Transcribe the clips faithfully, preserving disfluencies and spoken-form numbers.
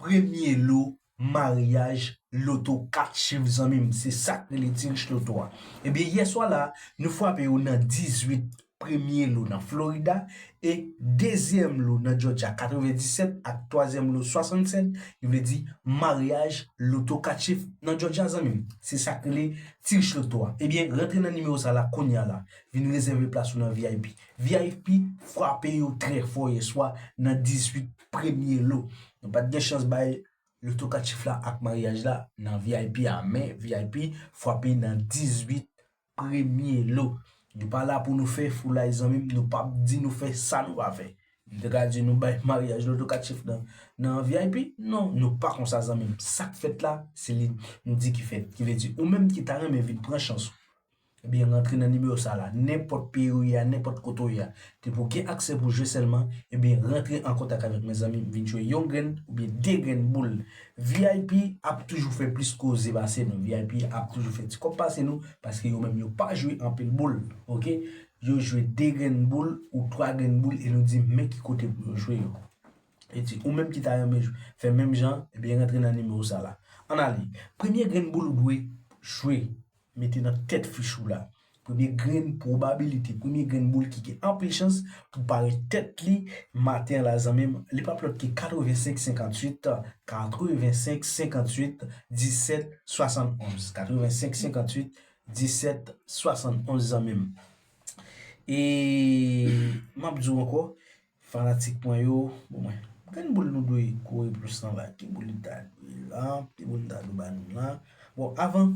premye lo maryaj loto kat chif, zanmi m. Se sa k rele Tirich Loto a. Ebyen, yè swa la, nou frape yo nan dizuit premye lo nan Florida e dezyèm lo nan Georgia, katrevenndisèt, ak twazyèm lo, swasannsèt, ki vle di maryaj loto kat chif nan Georgia, zanmi m. Se sa k rele Tirich Loto a. Ebyen, rantre nan nimewo sa la kounye a la. Vin rezève plas ou nan V I P. V I P frape yo trè fò yè swa nan dizuit premye lo. Nou pa t gen chans bay loto kat chif la ak maryaj la nan V I P a, men V I P frape nan dizuit premye lo. Nou pa la pou nou fè foulay, zanmi m, nou p ap di nou fè sa nou pa fè. Nou te ka di nou bay maryaj loto kat chif nan, nan V I P? Non, nou pa konsa, zanmi m. Sa k fèt la, se li nou di ki fèt. Ki vle di, ou menm ki ta renmen vin pran chans ou, ebyen, rantre nan nimewo sa la. Nenpòt peyi ou ye a, nenpòt kote ou ye a. Depi w gen aksè pou jwe sèlman, ebyen, rantre an kontak avèk mezanmi, vin jwe yon grenn oubyen de grenn boul. V I P ap toujou fè plis koze pase nou. V I P ap toujou fè ti kòb pase nou, paske yo menm yo pa jwe anpil boul, oke? Yo jwe de grenn boul ou twa grenn boul e nou di men ki kote pou yo jwe yo. E di, ou menm ki ta renmen jwe, fè menm jan, ebyen, rantre nan nimewo sa la. Ann ale. Premye grenn boul ou dwe jwe, mete nan tèt fich ou la. Premye grenn pwobabilite, premye grenn boul ki gen anpil chans pou parèt tèt li maten an la, zanmi m, li p ap lòt ke katrevensenk senkantuit, katrevensenk senkantuit, disèt swasannonz. Katrevensenk senkantuit, disèt swasannonz, zanmi m. E m ap di w ankò, fanatik mwen yo, bon, mwen, grenn boul nou dwe kouri plis nan la. Ki boul li ta dwe la? Ki boul li ta dwe ba nou la? Bon, avan,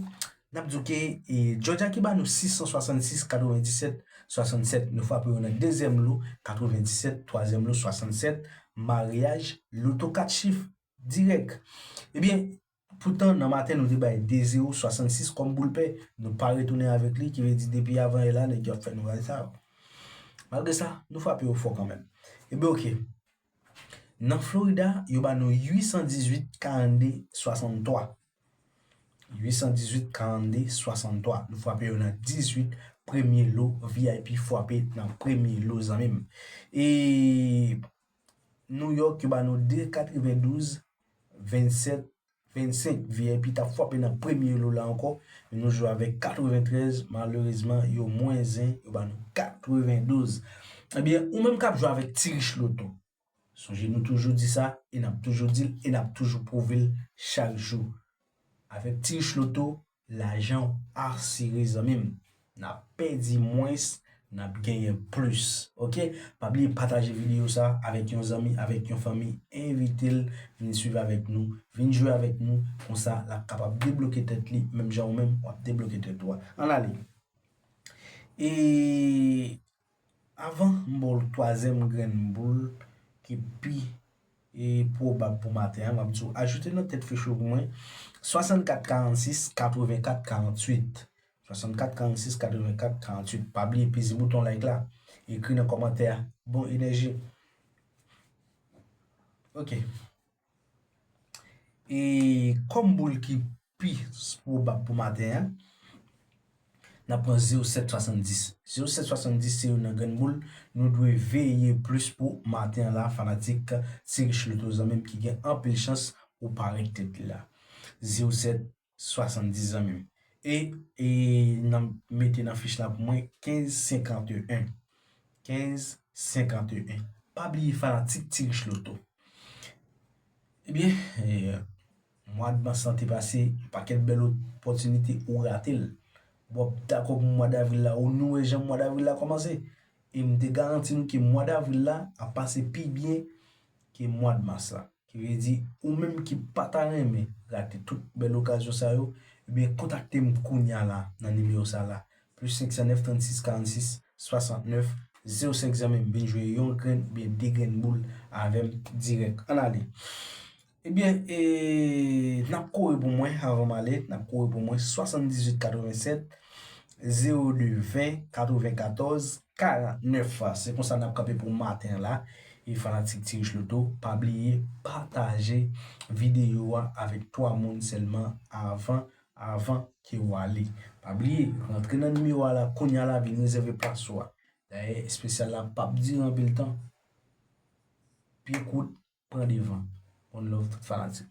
n ap di w ke, e, Georgia ki ba nou sis san swasannsis, katrevenndisèt, swasannsèt. Nou frape yo nan dezyèm lo, katrevenndisèt, twazyèm lo, swasannsèt. Maryaj loto kat chif dirèk. Ebyen, poutan, nan maten, nou te bay de zewo, swasansis kòm boul pè. Nou pa retounen avèk li, ki vle di depi avan yè la, nèg yo ap fè nou bagay sa yo. Malgre sa, nou frape yo fò kanmenm. Ebyen, oke. Nan Florida, yo ba nou uit san dizuit, karannde, swasanntwa. Uit san dizuit, karannde, swasanntwa. Nou frape yo nan dizuit premye lo, V I P frape nan premye lo, zanmi m. E New York, yo ba nou de katrevendouz, vennsèt, vennsenk. V I P t ap frape nan premye lo la ankò, men nou jwe avèk katreventrèz. Malerezman, yo mwen zen, yo ba nou katrevendouz. Ebyen, ou menm k ap jwe avèk Tirich Loto, sonje nou toujou di sa, e n ap toujou di l, e n ap toujou pwouve l chak jou. Avèk Tirich Loto, lajan w asire, zanmi m. N ap pèdi mwens, n ap genyen plis. Oke? Pa bliye pataje videyo sa avèk yon zanmi, avèk yon fanmi. Envite l vin swiv avèk nou, vin jwe avèk nou. Konsa, l ap kapab debloke tèt li, menm jan ou menm, w ap debloke tèt ou a. Ann ale. E avan m ba w twazyèm grenn boul ki pi e pwobab pou maten an, m ap di w, ajoute nan tèt fich ou pou mwen, swasannkat karannsis, katrevenkat karanntuit. Swasannkat karannsis, katrevenkat karanntuit. Pa bliye peze bouton like la. Ekri nan kòmantè a. Bon enèji. Oke. E kòm boul ki pi pwobab pou maten an, n ap pran zewo sèt swasanndis. Zewo sèt swasanndis se youn nan grenn boul nou dwe veye plis pou maten an la, fanatik Tirich Loto, zanmi m, ki gen anpil chans pou parèt tèt li la. Zewo sèt swasanndis, zanmi m. E, e n ap mete nan fich la pou mwen kenz senkanteyen. Kenz senkanteyen. Pa bliye fanatik Tirich Loto. Ebyen, e, mwa d mas lan te pase, yon pakèt bèl opòtinite ou rate l. W ap dakò pou mwa davril la, ou nou wè jan mwa davril la kòmanse. E m te garanti nou ke mwa davril la ap pase pi byen ke mwa d mas la. Ki vle di, ou menm ki pa ta renmen rate tout bèl okazyon sa yo, ebyen, kontakte m kounye a la, nan nimewo sa la. Plis senk san nèf, trannsis, karannsis, swasantnèf, zewo senk, zanmi m, vin jwe yon grenn oubyen de grenn boul avè m dirèk. Ann ale. Ebyen, e, n ap kore pou mwen, avan m ale, n ap kore pou mwen, swasanndizuit katrevensèt, zewo de ven, katrevenkatòz, karannèf. Se konsa n ap kanpe pou maten an la. E fanatik Tirich Loto, pa bliye pataje videyo a avèk twa moun sèlman avan, avan ke w ale. Pa bliye, rantre nan nimewo a la, kounye a la, vin rezève plas ou a. Dayè, espesyal la p ap dire anpil tan. Pye kout, pran devan. One love tout fanatik.